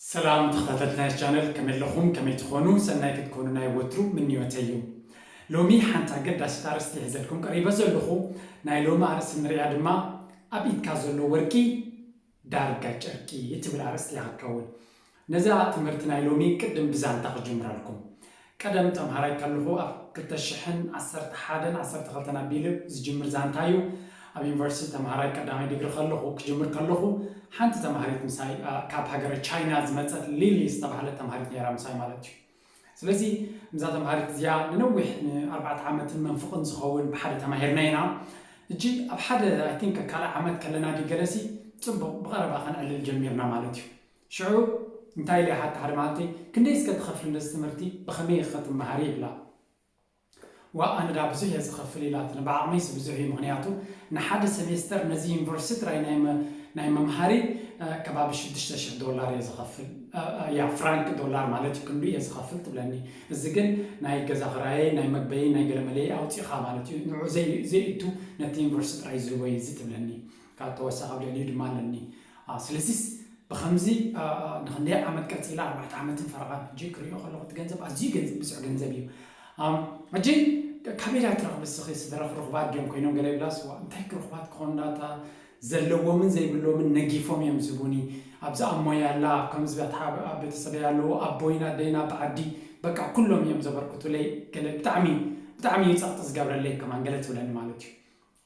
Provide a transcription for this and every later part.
ሰላም ተኸታተልቲ ናይ ቻነል፣ ከመይ ኣለኹም? ከመይ ትኾኑ? ሰናይ ክትኮኑ ናይ ወትሩ ምንዮተይ እዩ። ሎሚ ሓንቲ ኣገዳሲት ኣርእስቲ ሒዘልኩም ቀሪበ ዘለኹ። ናይ ሎሚ ኣርእስቲ ንሪኣ ድማ ኣብ ኢድካ ዘሎ ወርቂ ዳርጋ ጨርቂ እትብል ኣርእስቲ እያ ክትከውን። ነዛ ትምህርቲ ናይ ሎሚ ቅድም ብዛንታ ክጅምረልኩም። ቀደም ተምሃራይ ከለኹ ኣብ ክልተ ሽሕን ዓሰርተ ሓደን ዓሰርተ ክልተን ኣቢሉ ዝጅምር ዛንታ እዩ። ኣብ ዩኒቨርሲቲ ተምሃራይ ቀዳማይ ዲግሪ ከለኹ ክጅምር ከለኹ ሓንቲ ተምሃሪት ምሳይ ካብ ሃገረ ቻይና ዝመፀት ሊሊ ዝተባህለት ተምሃሪት ነይራ ምሳይ ማለት እዩ። ስለዚ እዛ ተምሃሪት እዚኣ ንነዊሕ ንኣርባዕተ ዓመትን መንፍቕን ዝኸውን ብሓደ ተማሂርና ኢና። እጂ ኣብ ሓደ ኣይ ቲንክ ካልእ ዓመት ከለና ድዩ ገለሲ ፅቡቕ ብቐረባ ከነዕልል ጀሚርና ማለት እዩ። ሽዑ እንታይ ኢለ ይሓታ ሓደ መዓልቲ፣ ክንደይ እስከ ትኸፍሊ ነዚ ትምህርቲ፣ ብኸመይ ኢኺ ትመሃሪ ይብላ። ዋ ኣነ ዳ ብዙሕ እየ ዝኸፍል ኢላትኒ። ብዓቕመይስ ብዙሕ እዩ፣ ምኽንያቱ ንሓደ ሴሜስተር ነዚ ዩኒቨርሲቲ ጥራይ ናይ መ- ናይ መምሃሪ ከባቢ ሽዱሽተ ሽሕ ዶላር እየ ዝኸፍል። ያ ፍራንክ ዶላር ማለት እዩ፣ ክንዱ እየ ዝኸፍል ትብለኒ። እዚ ግን ናይ ገዛ ክራየይ ናይ መግበይ ናይ ገለመለይ ኣውፂእኻ ማለት እዩ፣ ንዑ ዘይእቱ ነቲ ዩኒቨርሲቲ ጥራይ ዝህቦ እዩ እዚ ትብለኒ። ካብ ተወሳኺ ኣብ ልዕሊኡ ድማ ኣለኒ። ስለዚስ ብኸምዚ ንክንደይ ዓመት ቀፂላ ኣርባዕተ ዓመትን ፈረቓን ሕጂ ክሪኦ ከለኹ እቲ ገንዘብ ኣዝዩ ገንዘብ ብዙሕ ገንዘብ እዩ። ሕጂ ካበይ ዳ ትረኽቢ እስኺ ስድራኺ ርኹባት ድዮም ኮይኖም ገለ ይብላ ስዋ እንታይ ክርኹባት ክኾኑ ዳታ ዘለዎምን ዘይብሎምን ነጊፎም እዮም ዝህቡኒ። ኣብዚ ኣብ ሞያ ኣላ ከምዚ ቤተሰበይ ኣለዎ ኣቦይን ኣደይን ኣብ ዓዲ በቃ ኩሎም እዮም ዘበርክቱለይ ገለ ብጣዕሚ ብጣዕሚ እዩ ፀቕጢ ዝገብረለይ ከማን ገለ ትብለኒ ማለት እዩ።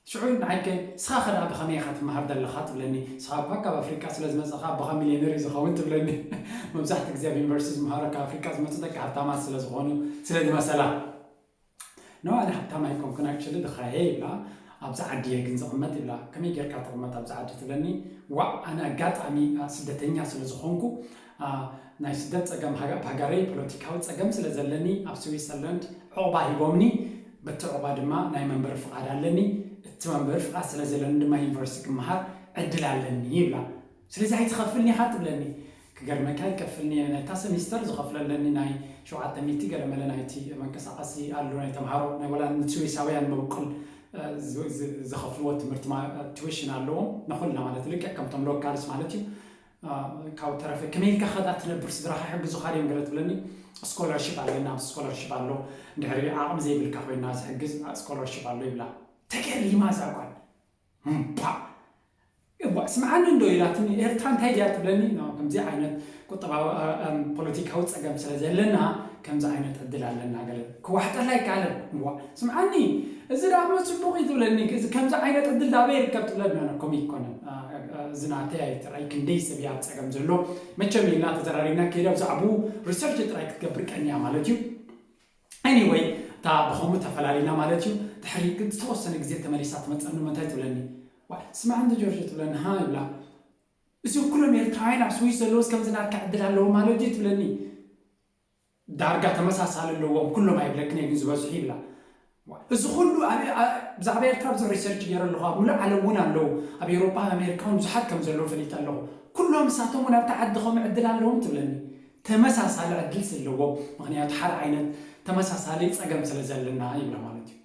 ሽዑ ንዓይከ ስኻ ኸዳ ብኸመይ ኢኻ ትመሃር ዘለኻ ትብለኒ። ስኻ እኳ ካብ ኣፍሪቃ ስለ ዝመጸኻ ኣቦኻ ሚልዮነር እዩ ዝኸውን ትብለኒ። መብዛሕትኡ ግዜ ኣብ ዩኒቨርሲቲ ዝመሃሩ ካብ ኣፍሪቃ ዝመጹ ደቂ ሃብታማት ስለ ዝኾኑ ስለ ዝመሰላ ኖ ኣነ ሃብታም ኣይኮንኩን ኣክቹሊ ድኻ እየ ይብላ። ኣብዚ ዓዲ እየ ግን ዝቕመጥ ይብላ። ከመይ ጌርካ ትቕመጥ ኣብዚ ዓዲ ትብለኒ። ዋእ ኣነ ኣጋጣሚ ስደተኛ ስለ ዝኾንኩ ናይ ስደት ጸገም ኣብ ሃገረይ ፖለቲካዊ ጸገም ስለ ዘለኒ ኣብ ስዊሰርላንድ ዑቕባ ሂቦምኒ። በቲ ዑቕባ ድማ ናይ መንበሪ ፍቓድ ኣለኒ። እቲ መንበሪ ፍቓድ ስለ ዘለኒ ድማ ዩኒቨርሲቲ ክመሃር ዕድል ኣለኒ ይብላ። ስለዚ ኣይትኸፍልኒ ኢኻ ትብለኒ። ክገርመካ ኣይከፍልኒ እየ። ናይታ ሰሚስተር ዝኸፍሎ ኣለኒ ናይ ሸውዓተ ሚእቲ ገለ መለ ናይቲ መንቀሳቐሲ ኣሎ ናይ ተምሃሮ ናይ ወላ ንስዊሳውያን መብቁል ዝኸፍልዎ ትምህርቲ ቱዊሽን ኣለዎም ንኹልና ማለት ልክዕ ከምቶም ሎካልስ ማለት እዩ። ካብ ተረፈ ከመይ ኢልካ ከዳ ትነብር ስድራኻ ይሕግዙኻ ድዮም ገለ ትብለኒ። ስኮላርሽፕ ኣለና ኣብዚ ስኮላርሽፕ ኣሎ። እንድሕሪ ዓቕሚ ዘይብልካ ኮይና ዝሕግዝ ስኮላርሽፕ ኣሎ ይብላ። ተገሪማ እዛ ጓል እምባ እዋ ስምዓኒ እንዶ ኢላትኒ ኤርትራ እንታይ ድያ ትብለኒ። ከምዚ ዓይነት ቁጠባዊ ፖለቲካዊ ፀገም ስለ ዘለና ከምዚ ዓይነት ዕድል ኣለና ገለ ክዋሕጠላ ኣይከኣለን። እዋ ስምዓኒ እዚ ደኣ እሞ ፅቡቕ እዩ ትብለኒ። ከምዚ ዓይነት ዕድል ዳበይ ይርከብ ትብለኒ። ኣነ ከምኡ ይኮነን። እዚ ናተይ ኣይትርኣይ ክንደይ ሰብ ኣብ ፀገም ዘሎ መቸም ኢልና ተዘራሪብና ከይዳ ብዛዕባኡ ሪሰርች ጥራይ ክትገብር ቀንያ ማለት እዩ። Anyway እታ ብኸምኡ ተፈላሊና ማለት እዩ። ድሕሪ ዝተወሰነ ግዜ ተመሊሳ ትመፀኒ እንታይ ትብለኒ። ስማዕ እንተ ጆርጆ ትብለኒ ሃ ይብላ። እዚም ኩሎም ኤርትራውያን ኣብ ስዊስ ዘለውስ ከምዚ ናትካ ዕድል ኣለዎ ማለት እዩ ትብለኒ። ዳርጋ ተመሳሳሊ ኣለዎም ኩሎም ኣይብለክን እየ ግን ዝበዝሑ ይብላ። እዚ ኩሉ ብዛዕባ ኤርትራ ብዙሕ ሪሰርች ገይረ ኣለኹ ኣብ ሙሉእ ዓለም እውን ኣለዉ ኣብ ኤውሮጳ ኣብ ኣሜሪካ እውን ብዙሓት ከም ዘለዉ ፈሊጠ ኣለኹ። ኩሎም ንሳቶም እውን ኣብቲ ዓዲ ከም ዕድል ኣለዎም ትብለኒ። ተመሳሳሊ ዕድል ስለዎም ምክንያቱ ሓደ ዓይነት ተመሳሳሊ ፀገም ስለ ዘለና ይብላ ማለት እዩ።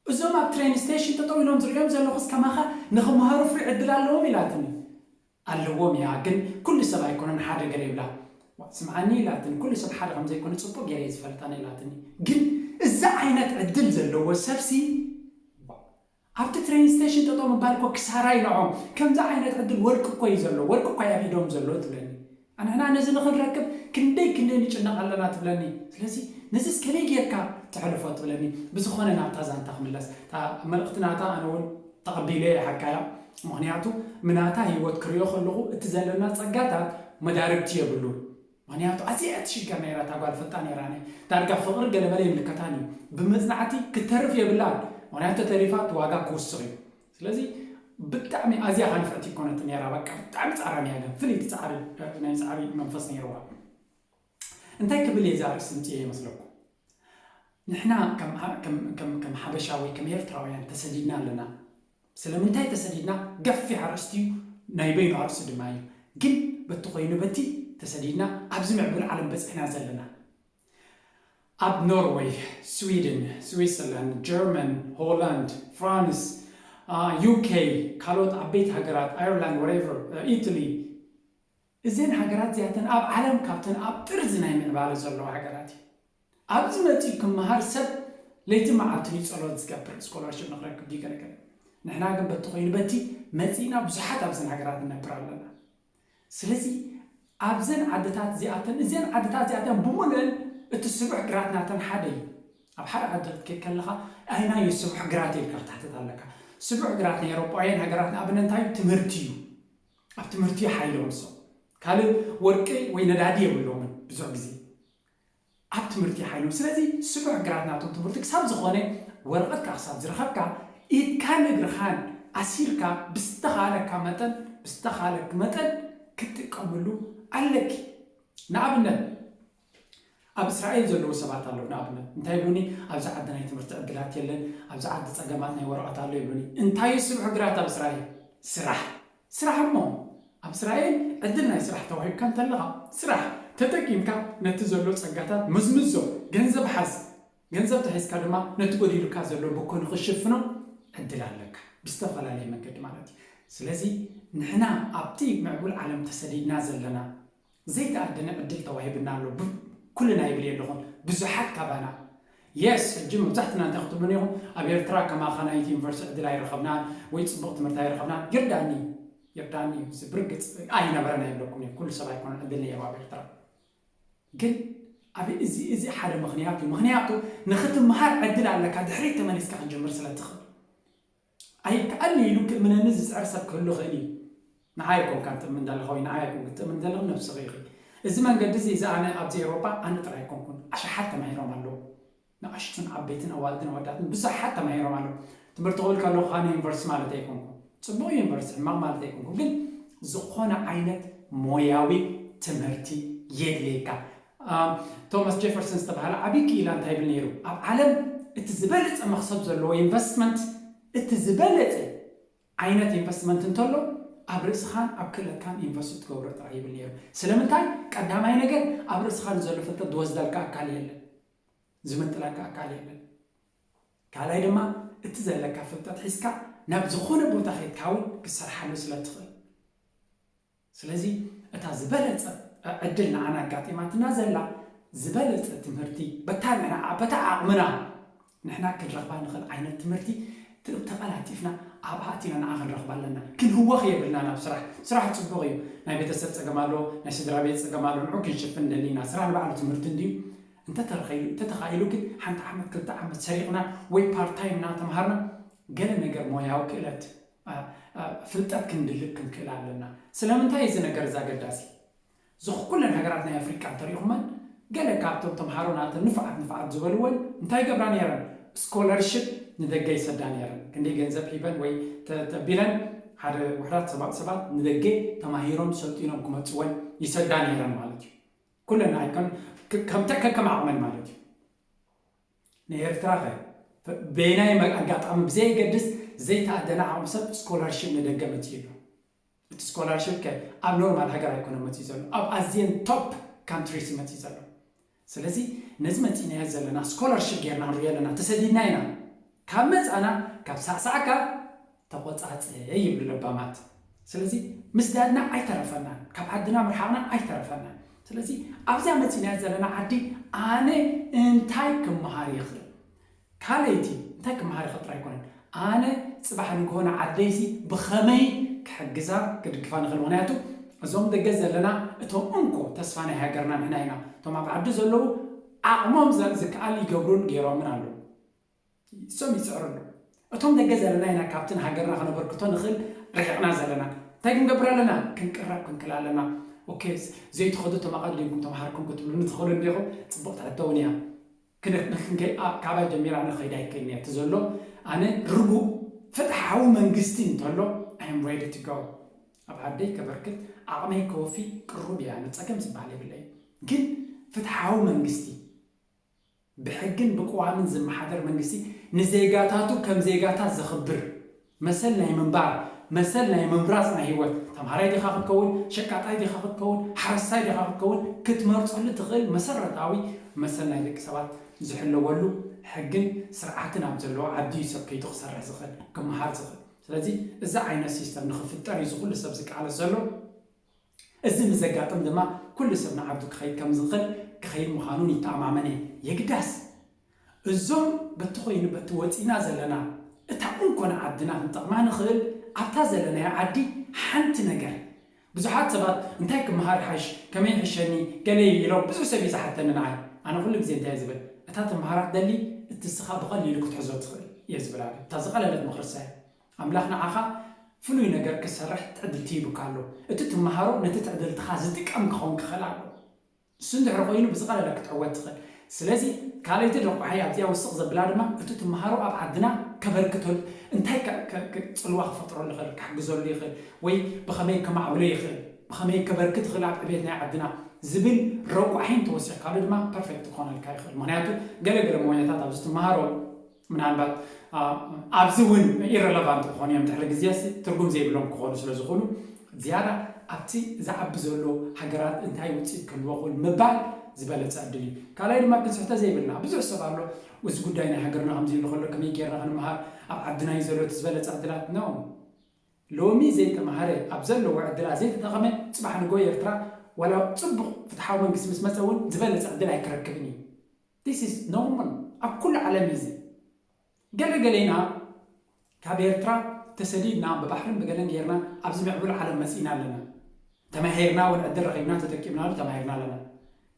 እዞም ኣብ ትሬን ስቴሽን ጠጠው ኢሎም ዝሪኦም ዘለኹስ ከማኻ ንኽምሃሩ ፍሪ ዕድል ኣለዎም ኢላትኒ። ኣለዎም እያ ግን ኩሉ ሰብ ኣይኮነን ሓደ ገለ ይብላ። ስምዓኒ ኢላትኒ ኩሉ ሰብ ሓደ ከም ዘይኮነ ፅቡቅ ገይረ እየ ዝፈልጣን ኢላትኒ። ግን እዚ ዓይነት ዕድል ዘለዎ ሰብሲ ኣብቲ ትሬን ስቴሽን ጠጠው ምባል እኮ ክሳራ እዩ ንዖም። ከምዚ ዓይነት ዕድል ወርቂ እኮ እዩ ዘሎ ወርቂ እኮ እዩ ኣብ ኢዶም ዘሎ ትብለኒ። ኣንሕና ነዚ ንኽንረክብ ክንደይ ክንደይ ንጭነቕ ኣለና ትብለኒ። ስለዚ ነዚስ ከመይ ጌርካ ተሕልፎ ትብለኒ። ብዝኾነ ናብታ ዛንታ ክምለስ እታ መልእኽቲ ናታ ኣነ እውን ተቐቢለ እየ ሓቃያ። ምኽንያቱ ምናታ ህይወት ክሪኦ ከለኹ እቲ ዘለና ጸጋታት መዳርግቲ የብሉን። ምኽንያቱ ኣዝያ እያ ትሽገር ነይራ እታ ጓል ፍልጣ ነይራ ነ ዳርጋ ፍቕሪ ገለመለ ይምልከታን እዩ። ብመጽናዕቲ ክትተርፍ የብላን። ምኽንያቱ ተሪፋ እቲ ዋጋ ክውስኽ እዩ። ስለዚ ብጣዕሚ ኣዝያ ኻንፍዕቲ ይኮነት ነይራ በቃ ብጣዕሚ ፃራም እያ ግን ፍልይቲ ፃዕሪ ናይ ፃዕሪ መንፈስ ነይርዋ። እንታይ ክብል እየ ዛርስ ምፅየ ይመስለኩም? ንሕና ከም ሓበሻ ወይ ከም ኤርትራውያን ተሰዲድና ኣለና። ስለምንታይ ተሰዲድና? ገፊሕ ኣርእስቲ እዩ። ናይ በይኑ ኣርእስቲ ድማ እዩ። ግን በቲ ኮይኑ በቲ ተሰዲድና ኣብዚ ምዕቡል ዓለም በፂሕና ዘለና ኣብ ኖርወይ፣ ስዊድን፣ ስዊትዘርላንድ፣ ጀርመን፣ ሆላንድ፣ ፍራንስ፣ ዩኬ፣ ካልኦት ዓበይቲ ሃገራት፣ ኣየርላንድ፣ ወሬቨር፣ ኢትሊ፣ እዘን ሃገራት እዚኣተን ኣብ ዓለም ካብተን ኣብ ጥርዚ ናይ ምዕባለ ዘለዋ ሃገራት እዩ። ኣብዚ መፂኡ ክመሃር ሰብ ለይቲ መዓልትን እዩ ጸሎት ዝገብር፣ ስኮላርሽፕ ንክረክብ ድዩ ገለገለ። ንሕና ግን በቲ ኮይኑ በቲ መፂእና ብዙሓት ኣብዘን ሃገራት ንነብር ኣለና። ስለዚ ኣብዘን ዓድታት እዚኣተን እዘን ዓድታት እዚኣተን ብምሉእን እቲ ስቡሕ ግራት ናተን ሓደ እዩ። ኣብ ሓደ ዓዲ ክትከይድ ከለኻ ኣይናይ ስቡሕ ግራት ኢልካ ክትሓተት ኣለካ። ስቡሕ ግራት ናይ ኤሮጳውያን ሃገራት ንኣብነት እንታይ እዩ? ትምህርቲ እዩ። ኣብ ትምህርቲ እዩ ሓይሎም። ካልእ ወርቂ ወይ ነዳዲ የብሎምን ብዙሕ ግዜ ኣብ ትምህርቲ ሓይሎም። ስለዚ ስቡሕ ግራት ናቶም ትምህርቲ ክሳብ ዝኾነ ወረቐትካ ክሳብ ዝረኸብካ ኢድካ ንእግርኻን ኣሲርካ ብዝተኻለካ መጠን ብዝተኻለክ መጠን ክትጥቀምሉ ኣለኪ። ንኣብነት ኣብ እስራኤል ዘለዉ ሰባት ኣለዉ። ንኣብነት እንታይ ይብሉኒ? ኣብዚ ዓዲ ናይ ትምህርቲ ዕድላት የለን፣ ኣብዚ ዓዲ ጸገማት ናይ ወረቐት ኣሎ ይብሉኒ። እንታይ እዩ ስቡሕ ግራት ኣብ እስራኤል? ስራሕ። ስራሕ እሞ ኣብ እስራኤል ዕድል ናይ ስራሕ ተዋሂብካ እንተለኻ ስራሕ ተጠቂምካ ነቲ ዘሎ ጸጋታት መዝምዞ፣ ገንዘብ ሓዝ። ገንዘብ ተሒዝካ ድማ ነቲ ጎዲሉካ ዘሎ ብኮ ንኽሽፍኖ ዕድል ኣለካ ብዝተፈላለየ መንገዲ ማለት እዩ። ስለዚ ንሕና ኣብቲ ምዕቡል ዓለም ተሰዲድና ዘለና ዘይተኣደነ ዕድል ተዋሂብና ኣሎ። ብ- ኩልና ይብል ኣለኹን ብዙሓት ካባና የስ ሕጂ መብዛሕትና እንታይ ክትብሉን ኢኹም? ኣብ ኤርትራ ከማኻ ናይቲ ዩኒቨርሲቲ ዕድል ኣይረኸብናን ወይ ፅቡቕ ትምህርቲ ኣይረኸብናን። ይርዳኒ ይርዳኒ እዩ እዚ ብርግፅ ኣይነበረን ኣይብለኩም እየ። ኩሉ ሰብ ኣይኮነን ዕድል ነይሩ ኣብ ኤርትራ። ግን ኣብ እዚ እዚ ሓደ ምኽንያት እዩ። ምኽንያቱ ንኽትምሃር ዕድል ኣለካ ድሕሪት ተመሊስካ ክንጀምር ስለ ትኽእል። ኣይከኣልን ኢሉ ክእምነኒ ዝፅዕር ሰብ ክህሉ ይኽእል እዩ። ንዓይ ኣይኮንካን ትእምን ዘለኻ ወይ ንዓይ ኣይኮንኩን ትእምን ዘለኹ ነብስኺ ኢኺ። እዚ መንገዲ እዚ እዚ ኣነ ኣብዚ ኤውሮጳ ኣነ ጥራይ ኣይኮንኩን ኣሽሓት ተማሂሮም ኣለዉ። ንኣሽቱን ዓበይትን ኣዋልድን ኣወዳትን ብዙሓት ተማሂሮም ኣለዉ። ትምህርቲ ክብል ከለኹ ኣነ ዩኒቨርሲቲ ማለት ኣይኮንኩን። ፅቡቕ ዩኒቨርሲቲ ሕማቕ ማለት ኣይኮንኩን። ግን ዝኾነ ዓይነት ሞያዊ ትምህርቲ የድልየካ። ቶማስ ጄፈርሰን ዝተባህለ ዓብዪ ክኢላ እንታይ ይብል ነይሩ? ኣብ ዓለም እቲ ዝበለፀ መኽሰብ ዘለዎ ኢንቨስትመንት እቲ ዝበለፀ ዓይነት ኢንቨስትመንት እንተሎ ኣብ ርእስኻን ኣብ ክእለትካን ኢንቨስት ትገብሮ ጥራይ ይብል ነይሩ። ስለምንታይ? ቀዳማይ ነገር ኣብ ርእስኻ ንዘሎ ፍልጠት ዝወስደልካ ኣካል የለን፣ ዝምንጥለካ ኣካል የለን። ካልኣይ ድማ እቲ ዘለካ ፍልጠት ሒዝካ ናብ ዝኾነ ቦታ ከይድካ እውን ክትሰርሓሉ ስለ ትኽእል። ስለዚ እታ ዝበለጸ ዕድል ንዓና ኣጋጢማትና ዘላ ዝበለጸ ትምህርቲ በታ ንዓ በታ ዓቕምና ንሕና ክንረኽባ ንኽእል ዓይነት ትምህርቲ ት- ተቐላጢፍና ኣብኣ ኣቲና ንዓ ክንረኽባ ኣለና። ክንህወኽ የብልና ናብ ስራሕ። ስራሕ ጽቡቕ እዩ። ናይ ቤተሰብ ጸገም ኣሎ፣ ናይ ስድራ ቤት ጸገም ኣሎ፣ ንዑ ክንሽፍን ደሊና። ስራሕ ንባዕሉ ትምህርቲ እንድዩ። እንተተረኸይሉ እንተተኻኢሉ ግን ሓንቲ ዓመት ክልተ ዓመት ሰሪቕና ወይ ፓርታይም እናተምሃርና ገለ ነገር ሞያዊ ክእለት ፍልጠት ክንድልብ ክንክእል ኣለና። ስለምንታይ እዚ ነገር እዚ ኣገዳሲ? እዚ ኩለን ሃገራት ናይ ኣፍሪቃ እንተሪእኹመን ገለ ካብቶም ተምሃሮ ናተን ንፉዓት ንፉዓት ዝበልወን እንታይ ይገብራ ነይረን? ስኮለርሽፕ ንደገ ይሰዳ ነይረን። ክንደይ ገንዘብ ሂበን ወይ ተቢለን ሓደ ውሕዳት ሰባት ሰባት ንደገ ተማሂሮም ሰልጢኖም ክመፅወን ይሰዳ ነይረን ማለት እዩ። ኩለን ኣይኮን ከምተ ከከም ዓቕመን ማለት እዩ። ንኤርትራ ኸ በየናይ ኣጋጣሚ ብዘየገድስ ዘይተኣደነ ዓቕሚ ሰብ ስኮላርሽፕ ንደገ መፅኡ ኣሎ። እቲ ስኮላርሽፕ ከ ኣብ ኖርማል ሃገር ኣይኮነ መፅኡ ዘሎ፣ ኣብ ኣዝየን ቶፕ ካንትሪስ መፅኡ ዘሎ። ስለዚ ነዚ መፂእናዮ ዘለና ስኮላርሽፕ ጌርና ንሪኦ ኣለና። ተሰዲድና ኢና። ካብ መፃና ካብ ሳዕሳዕካ ተቆፃፀ ይብሉ ለባማት። ስለዚ ምስዳድና ኣይተረፈናን፣ ካብ ዓድና ምርሓቕና ኣይተረፈናን። ስለዚ ኣብዚኣ መፂእናዮ ዘለና ዓዲ ኣነ እንታይ ክመሃር ይኽእል? ካልኣይቲ እንታይ ክመሃር ይኽእል ጥራይ ኣይኮነን፣ ኣነ ፅባሕ ንግሆ ንዓደይሲ ብኸመይ ክሕግዛ ክድግፋ ንኽእል? ምኽንያቱ እዞም ደገ ዘለና እቶም እንኮ ተስፋ ናይ ሃገርና ንሕና ኢና። እቶም ኣብ ዓዲ ዘለዉ ዓቕሞም ዝከኣል ይገብሩን ገይሮምን ኣለዉ። እሶም ይፅዕሩ ኣለዉ። እቶም ደገ ዘለና ኢና ካብቲ ንሃገርና ክነበርክቶ ንኽእል ርሒቕና ዘለና። እንታይ ክንገብር ኣለና? ክንቅረብ ክንክእል ኣለና። ኦኬ፣ ዘይትኸዱ እቶም ኣቐዲምኩም ተምሃርኩም ክትብሉኒ ትኽእሉ እንዲኹም? ፅቡቕቲ ሕቶ እውን እያ። ክነ- ንክንከይ- ኣ- ካባይ ጀሚራ ንኸይድ ኣይክእልን እየ። እቲ ዘሎ ኣነ ርጉእ ፍትሓዊ መንግስቲ እንተሎ I am ready to go። ኣብ ዓደይ ከበርክት ዓቕመይ ከወፊ ቅሩብ እየ። ኣነ ፀገም ዝበሃል የብለይ። ግን ፍትሓዊ መንግስቲ ብሕግን ብቅዋምን ዝመሓደር መንግስቲ ንዜጋታቱ ከም ዜጋታት ዘኽብር መሰል ናይ ምንባር መሰል ናይ ምምራፅ ናይ ህይወት ተምሃራይ ዲኻ ክትከውን ሸቃጣይ ዲኻ ክትከውን ሓረስታይ ዲኻ ክትከውን ክትመርፀሉ ትኽእል መሰረታዊ መሰል ናይ ደቂ ሰባት ዝሕለወሉ ሕግን ስርዓትን ኣብ ዘለዎ ዓዲ እዩ ሰብ ከይዱ ክሰርሕ ዝኽእል ክመሃር ዝኽእል። ስለዚ እዚ ዓይነት ሲስተም ንክፍጠር እዩ ዝኩሉ ሰብ ዝቃለስ ዘሎ። እዚ ምስ ዘጋጥም ድማ ኩሉ ሰብ ንዓዱ ክኸይድ ከም ዝኽእል ክኸይድ ምዃኑን ይተኣማመን እየ። የግዳስ እዞም በቲ ኮይኑ በቲ ወፂና ዘለና እታ እንኮ ንዓድና ክንጠቕማ ንኽእል ኣብታ ዘለናዮ ዓዲ ሓንቲ ነገር ብዙሓት ሰባት እንታይ ክመሃር ሓሽ ከመይ ሕሸኒ ገለ ኢሎም ብዙሕ ሰብ እዩ ዝሓተኒ ንዓይ ኣነ ኩሉ ግዜ እንታይ ዝብል እታ ትመሃራ ትደሊ እቲ ስኻ ብቐሊሉ ክትሕዞ ትኽእል እየ ዝብል ኣለ እታ ዝቐለለት ምኽርሳ እያ ኣምላኽ ንዓኻ ፍሉይ ነገር ክትሰርሕ ትዕድል ትሂቡካ ኣሎ እቲ ትመሃሮ ነቲ ትዕድልትኻ ዝጥቀም ክኸውን ክኽእል ኣሎ እሱ እንድሕር ኮይኑ ብዝቐለለ ክትዕወት ትኽእል ስለዚ ካልኣይቲ ደቋሓይ ኣብዚኣ ውስቕ ዘብላ ድማ እቲ ትመሃሮ ኣብ ዓድና ከበርክተሉ እንታይ ጽልዋ ክፈጥረሉ ይኽእል ክሕግዘሉ ይኽእል ወይ ብኸመይ ከማዕብሎ ይኽእል ብኸመይ ከበርክት ይኽእል ኣብ ዕቤት ናይ ዓድና ዝብል ረቋሒን ተወሲኽካሉ ድማ ፐርፌክት ክኾነልካ ይኽእል ምክንያቱ ገለገለ ሞያታት ኣብዚ ትመሃሮ ምናልባት ኣብዚ እውን ኢረለቫንት ክኾኑ እዮም ድሕሪ ግዜ ትርጉም ዘይብሎም ክኾኑ ስለ ዝኾኑ ዝያዳ ኣብቲ ዝዓቢ ዘሎ ሃገራት እንታይ ውፅኢት ክህልዎ ክብል ምባል ዝበለፀ ዕድል እዩ ካልኣይ ድማ ክንስሕተ ዘይብልና ብዙሕ ሰብ ኣሎ እዚ ጉዳይ ናይ ሃገርና ከምዚ ኢሉ ከሎ ከመይ ጌርና ክንመሃር ኣብ ዓድና እዩ ዘሎ እቲ ዝበለፀ ዕድላት ነው ሎሚ ዘይተማሃረ ኣብ ዘለዎ ዕድላት ዘይተጠቐመ ፅባሕ ንጎ ኤርትራ ዋላ ፅቡቕ ፍትሓዊ መንግስቲ ምስ መፀ እውን ዝበለፀ ዕድል ኣይክረክብን እዩ this is normal ኣብ ኩሉ ዓለም እዩ ገለ ገሌና ካብ ኤርትራ ተሰዲድና ብባሕርን ብገለን ጌርና ኣብዚ ምዕቡል ዓለም መፂና ኣለና ተማሂርና እውን ዕድል ረኺብና ተጠቂምናሉ ተማሂርና ኣለና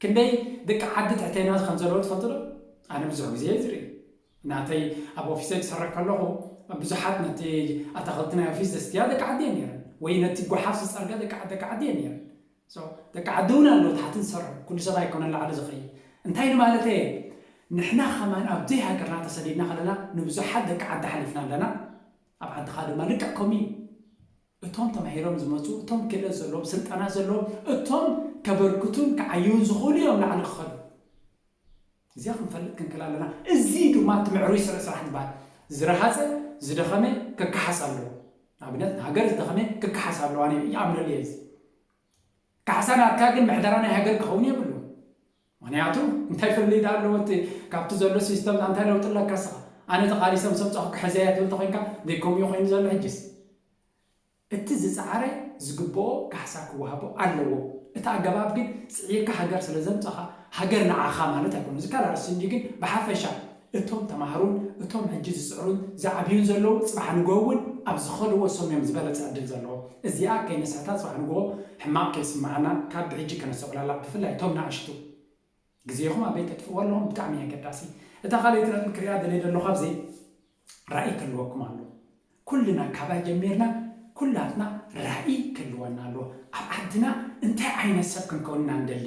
ክንደይ ደቂ ዓዲ ትሕተይና ከም ዘለዉ ትፈልጡ ዶ ኣነ ብዙሕ ግዜ ዝርኢ ናተይ ኣብ ኦፊሰይ ዝሰርሕ ከለኹ ብዙሓት ነቲ ኣታኽልቲ ናይ ኦፊስ ዘስትያ ደቂ ዓዲ እየን ነይረን ወይ ነቲ ጓሓፍ ዝፀርጋ ደቂ ዓዲ ደቂ ዓዲ እየን ነይረን ደቂ ዓዲ እውን ኣለዉ ታሕቲ ዝሰርሑ ኩሉ ሰብ ኣይኮነ ላዕሊ ዝኸይድ እንታይ ንማለት እየ ንሕና ከማን ኣብዘይ ሃገርና ተሰዲድና ከለና ንብዙሓት ደቂ ዓዲ ሓሊፍና ኣለና ኣብ ዓድኻ ድማ ልክዕ ከምኡ እዩ እቶም ተማሂሮም ዝመፁ እቶም ክእለት ዘለዎም ስልጠና ዘለዎም እቶም ከበርክቱን ክዓይውን ዝኽእሉ እዮም ላዕሊ ክኸዱ እዚኣ ክንፈልጥ ክንክእል ኣለና እዚ ድማ እቲ ምዕሩይ ስረ ስራሕ ዝበሃል ዝረሃፀ ዝደኸመ ክከሓስ ኣለዎ ንኣብነት ንሃገር ዝደኸመ ክከሓስ ኣለዎ ኣነ ይኣምነሉ እየ እዚ ካሕሳ ናትካ ግን ምሕደራ ናይ ሃገር ክኸውን የብሉ ምክንያቱ እንታይ ፍልልይ ዳ ኣለዎ እቲ ካብቲ ዘሎ ሲስተም እንታይ ለውጢ ኣለካ ስኻ ኣነ ተቃሊሰ ምስ ኣምፃኹ ክሕዘያ ትብል ተኮይንካ ዘይከምኡ ኮይኑ ዘሎ ሕጅስ እቲ ዝፀዓረ ዝግብኦ ካሕሳ ክወሃቦ ኣለዎ እቲ ኣገባብ ግን ፅዒርካ ሃገር ስለ ዘምፀኻ ሃገር ንዓኻ ማለት ኣይኮነ እዚ ካልእ ርእሲ እንዲ ግን ብሓፈሻ እቶም ተማሃሩን እቶም ሕጂ ዝፅዕሩን ዝዓብዩን ዘለዉ ፅባሕ ንግሆ እውን ኣብ ዝኸድዎ ሰም እዮም ዝበለፀ ዕድል ዘለዎ እዚኣ ከይንስሕታ ፅባሕ ንግሆ ሕማቕ ከይስምዓና ካብ ብሕጂ ከነስተውዕላላ ብፍላይ እቶም ንኣሽቱ ግዜኹም ኣበይ ተጥፍእዎ ኣለኹም ብጣዕሚ ኣገዳሲ እታ ካልኣይቲ ነጥቢ ክሪኣ ደልየ ዘለኹ ኣብዚ ራእይ ክህልወኩም ኣለዎ ኩልና ካባይ ጀሚርና ኩላትና ራእይ ክህልወና ኣለዎ ኣብ ዓድና እንታይ ዓይነት ሰብ ክንከውን ኢና ንደሊ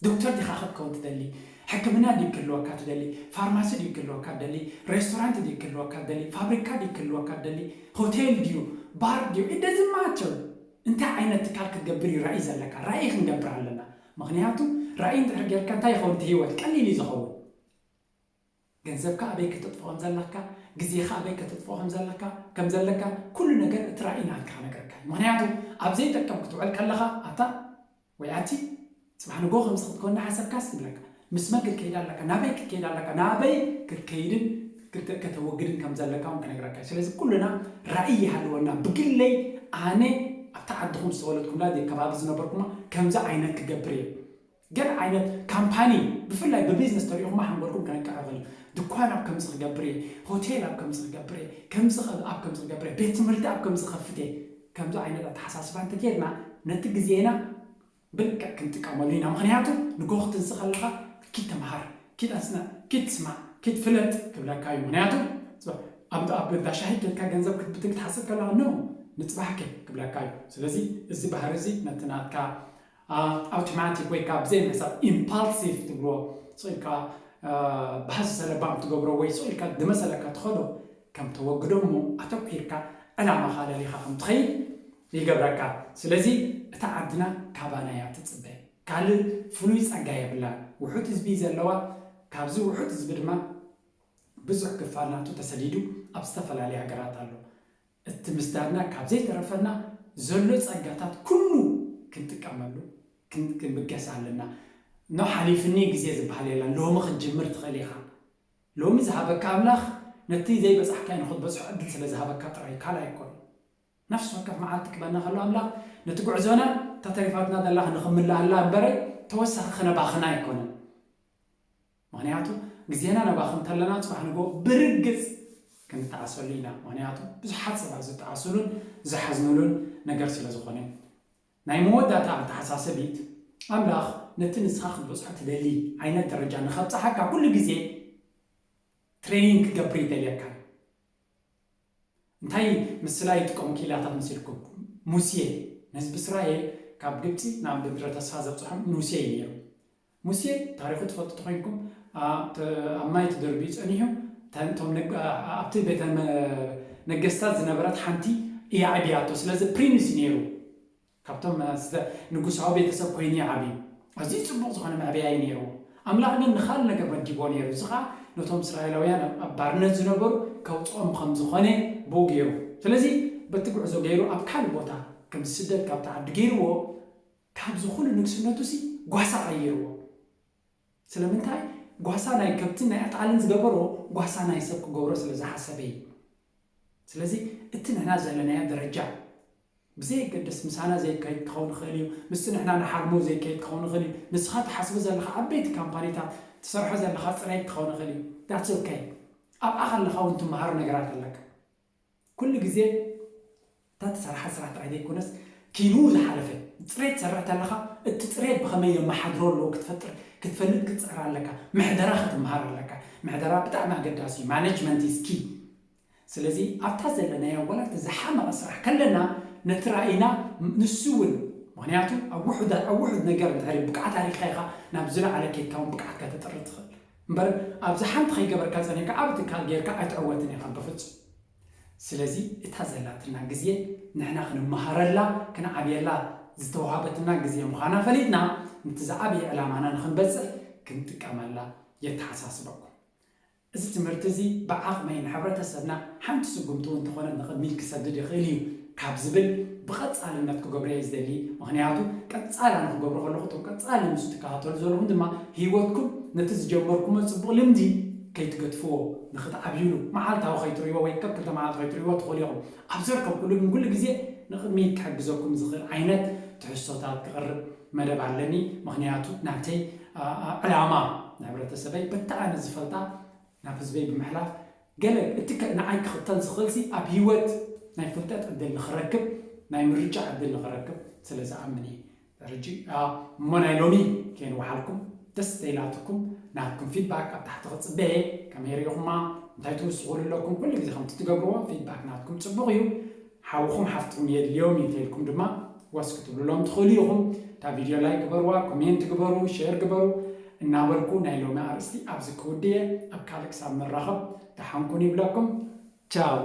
ዶክተር ዲኻ ክትከውን ትደሊ ሕክምና ድዩ ክህልወካ ትደሊ ፋርማሲ ድዩ ክህልወካ ትደሊ ሬስቶራንት ድዩ ክህልወካ ትደሊ ፋብሪካ ድዩ ክህልወካ ትደሊ ሆቴል ድዩ ባር ድዩ it doesn't matter እንታይ ዓይነት ትካል ክትገብር እዩ ራእይ ዘለካ ራእይ ክንገብር ኣለና ምክንያቱ ራእይ እንድሕር ጌርካ እንታይ ይኸውን እቲ ህይወት ቀሊል እዩ ዝኸውን ገንዘብካ ኣበይ ከተጥፎ ከም ዘለካ ግዜኻ ኣበይ ከተጥፎ ከም ዘለካ ከም ዘለካ ኩሉ ነገር እቲ ራእይ ናትካ ክነግረካ እዩ ምክንያቱ ኣብ ዘይጠቀም ክትውዕል ከለኻ ኣታ ወይ ኣቲ ጽባሕ ንጎ ከምዚ ክትኮን ሓሰብካስ ይብለካ ምስ መን ክትከይድ ኣለካ ናበይ ክትከይድ ኣለካ ናበይ ክትከይድን ከተወግድን ከም ዘለካ እውን ክነግረካ እዩ ስለዚ ኩልና ራእይ ይሃልወና ብግለይ ኣነ ኣብታ ዓድኹም ዝተወለድኩምላ ዘይ ከባቢ ዝነበርኩማ ከምዚ ዓይነት ክገብር እየ ገለ ዓይነት ካምፓኒ ብፍላይ ብቢዝነስ ተሪእኹማ ሓንጎልኩም ከነቃዕር ኽእል ድኳን ኣብ ከምዚ ክገብር እየ ሆቴል ኣብ ከምዚ ክገብር እየ ከምዚ ኣብ ከምዚ ክገብር እየ ቤት ትምህርቲ ኣብ ከምዚ ከፍት እየ ከምዚ ዓይነት ኣተሓሳስባ እንተጌርና ነቲ ግዜና ብልክዕ ክንጥቀመሉ ኢና ምኽንያቱ ንጎ ክትንስ ከለኻ ኪድ ተምሃር ኪድ ኣስና ኪድ ስማዕ ኪድ ፍለጥ ክብለካ እዩ ምኽንያቱ ኣብ እንዳ ሻሂ ኬድካ ገንዘብ ክትብትን ክትሓስብ ከለኻ ኖ ንፅባሕከ ክብለካ እዩ ስለዚ እዚ ባህሪ እዚ ነቲ ናትካ ኣውቶማቲክ ወይ ከዓ ብዘይ ምሕሳብ ኢምፓልሲቭ ትብልዎ ስኢልካ ብሃሲ ሰለባም ትገብሮ ወይ ስኢልካ ዝመሰለካ ትኸዶ ከም ተወግዶ እሞ ኣተኲርካ ዕላማኻ ለሊኻ ከም ትኸይድ ይገብረካ ስለዚ እታ ዓድና ካባና እያ ትፅበ ካልእ ፍሉይ ፀጋ የብላን ውሑድ ህዝቢ ዘለዋ ካብዚ ውሑድ ህዝቢ ድማ ብዙሕ ክፋል ናቱ ተሰዲዱ ኣብ ዝተፈላለየ ሃገራት ኣሎ እቲ ምስዳድና ካብ ዘይተረፈና ዘሎ ጸጋታት ኩሉ ክንጥቀመሉ ክንብገስ ኣለና። ኖ ሓሊፍኒ ግዜ ዝበሃል የለን። ሎሚ ክትጅምር ትኽእል ኢኻ። ሎሚ ዝሃበካ ኣምላኽ ነቲ ዘይበጻሕካዮ ንኽትበጽሖ ዕድል ስለ ዝሃበካ ጥራይ ካልእ ኣይኮነን። ነፍሲ ወከፍ መዓልቲ ክበና ከሎ ኣምላኽ ነቲ ጉዕዞና እታ ተሪፋትና ዘላ ክንኽምልኣላ እምበረ ተወሳኺ ክነባኽና ኣይኮነን። ምኽንያቱ ግዜና ነባኽን እንተለና ጽባሕ ንግሆ ብርግጽ ክንጠዓሰሉ ኢና። ምኽንያቱ ብዙሓት ሰባት ዝጠዓስሉን ዝሓዝኑሉን ነገር ስለ ዝኾነ። ናይ መወዳእታ ኣተሓሳሰቢት ኣምላኽ ነቲ ንስኻ ክትበጽሖ ትደሊ ዓይነት ደረጃ ንኸብጽሓካ ኩሉ ግዜ ትሬኒንግ ክገብር ይደልየካ እዩ። እንታይ ምስላ ይጥቀሙ ክኢላታት መሲልኩም? ሙሴ ንህዝቢ እስራኤል ካብ ግብፂ ናብ ምድረ ተስፋ ዘብፅሖም ሙሴ እዩ ነይሩ። ሙሴ ታሪኹ ትፈልጡ ተኮይንኩም ኣብ ማይ ተደርቢዩ ፀኒሑ ኣብቲ ቤተ ነገስታት ዝነበረት ሓንቲ እያ ዕብያቶ። ስለዚ ፕሪንስ ነይሩ። ካብቶም ንጉሳዊ ቤተሰብ ኮይኑ ዓብዩ ኣዝዩ ጽቡቕ ዝኾነ መዕበያ እዩ ነይርዎ። ኣምላኽ ግን ንኻል ነገር መዲቦ ነይሩ። እዚ ኸዓ ነቶም እስራኤላውያን ኣብ ባርነት ዝነበሩ ከውፅኦም ከም ዝኾነ ብኡ ገይሩ። ስለዚ በቲ ጉዕዞ ገይሩ ኣብ ካልእ ቦታ ከም ስደት ካብቲ ዓዲ ገይርዎ ካብዚ ኩሉ ንግስነቱ ሲ ጓሳ ቀይርዎ። ስለምንታይ? ጓሳ ናይ ከብትን ናይ ኣጣልን ዝገበሮ ጓሳ ናይ ሰብ ክገብሮ ስለ ዝሓሰበ እዩ። ስለዚ እቲ ንሕና ዘለናዮ ደረጃ ብዘየገድስ ምሳና ዘይከይድ ክኸውን ይኽእል እዩ። ምስቲ ንሕና ንሓልሞ ዘይከይድ ክኸውን ይኽእል እዩ። ንስኻ ትሓስቦ ዘለኻ ዓበይቲ ካምፓኒታት ትሰርሖ ዘለኻ ፅሬት ክኸውን ይኽእል እዩ። That's okay። ኣብኣ ከለኻ እውን ትመሃሮ ነገራት ኣለካ። ኩሉ ግዜ እታ ትሰርሓ ስራሕ ጥራይ ዘይኮነስ ኪኑ ዝሓለፈ ፅሬት ትሰርሕ ተለኻ እቲ ፅሬት ብኸመይ የመሓድሮ ኣለዎ ክትፈጥር ክትፈልጥ ክትፅዕር ኣለካ። ምሕደራ ክትምሃር ኣለካ። ምሕደራ ብጣዕሚ ኣገዳሲ እዩ። Management is key። ስለዚ ኣብታ ዘለናዮ ዋላ እቲ ዝሓመቐ ስራሕ ከለና ነቲ ራእይና ንሱ እውን ምክንያቱ ኣብ ውሑድ ኣብ ውሑድ ነገር እንድሕሪ ብቅዓት ኣሪኽካ ኢኻ ናብ ዝለዓለ ኬድካ እውን ብቅዓትካ ተጥሪ ትኽእል እምበር ኣብዚ ሓንቲ ከይገበርካ ጸኒሕካ ዓብ ትካል ጌርካ ኣይትዕወትን ኢኻ ብፍጹም። ስለዚ እታ ዘላትና ግዜ ንሕና ክንመሃረላ ክንዓብየላ ዝተዋሃበትና ግዜ ምዃና ፈሊጥና ነቲ ዝዓበየ ዕላማና ንክንበጽሕ ክንጥቀመላ የተሓሳስበኩም። እዚ ትምህርቲ እዚ ብዓቕመይ ንሕብረተሰብና ሓንቲ ስጉምቲ እውን እንተኾነ ንቕድሚት ክሰድድ ይኽእል እዩ ካብ ዝብል ብቐጻልነት ክገብሮ እየ ዝደሊ። ምኽንያቱ ቀጻሊ ኣነ ክገብሮ ከለኹ እቶም ቀጻሊ ምስ ትከታተሉ ዘለኹም ድማ ህይወትኩም ነቲ ዝጀመርኩሞ ጽቡቕ ልምዲ ከይትገድፍዎ ንክትዓብዩሉ መዓልታዊ ከይትርእይዎ ወይ ከብ ክልተ መዓልቲ ከይትርእይዎ ትኽእሉ ኢኹም። ኣብ ዘርከብኩሉ ግን ኩሉ ግዜ ንቕድሚት ክሕግዘኩም ዝኽእል ዓይነት ትሕዝቶታት ክቕርብ መደብ ኣለኒ። ምኽንያቱ ናተይ ዕላማ ንሕብረተሰበይ በቲ ኣነ ዝፈልጣ ናብ ህዝበይ ብምሕላፍ ገለ እቲ ንዓይ ክኽተል ዝኽእልሲ ኣብ ህይወት ናይ ፍልጠት ዕድል ንኽረክብ ናይ ምርጫ ዕድል ንኽረክብ ስለ ዝኣምን እየ። ሕጂ እሞ ናይ ሎሚ ከይንወሓልኩም ደስ ተይላትኩም ናትኩም ፊድባክ ኣብ ታሕቲ ክፅበየ ከመይ ርኢኹማ እንታይ ትውስኹሉ ኣለኩም ኩሉ ግዜ ከምቲ ትገብርዎ ፊድባክ ናትኩም ፅቡቕ እዩ። ሓውኹም ሓፍትኩም የድልዮም እዩ ተልኩም ድማ ወስ ክትብሉሎም ትኽእሉ ኢኹም። እታ ቪድዮ ላይክ ግበርዋ፣ ኮሜንት ግበሩ፣ ሼር ግበሩ እናበልኩ ናይ ሎሚ ኣርእስቲ ኣብዚ ክውድየ ኣብ ካልእ ክሳብ መራኸብ ደሓንኩን ይብለኩም። ቻው።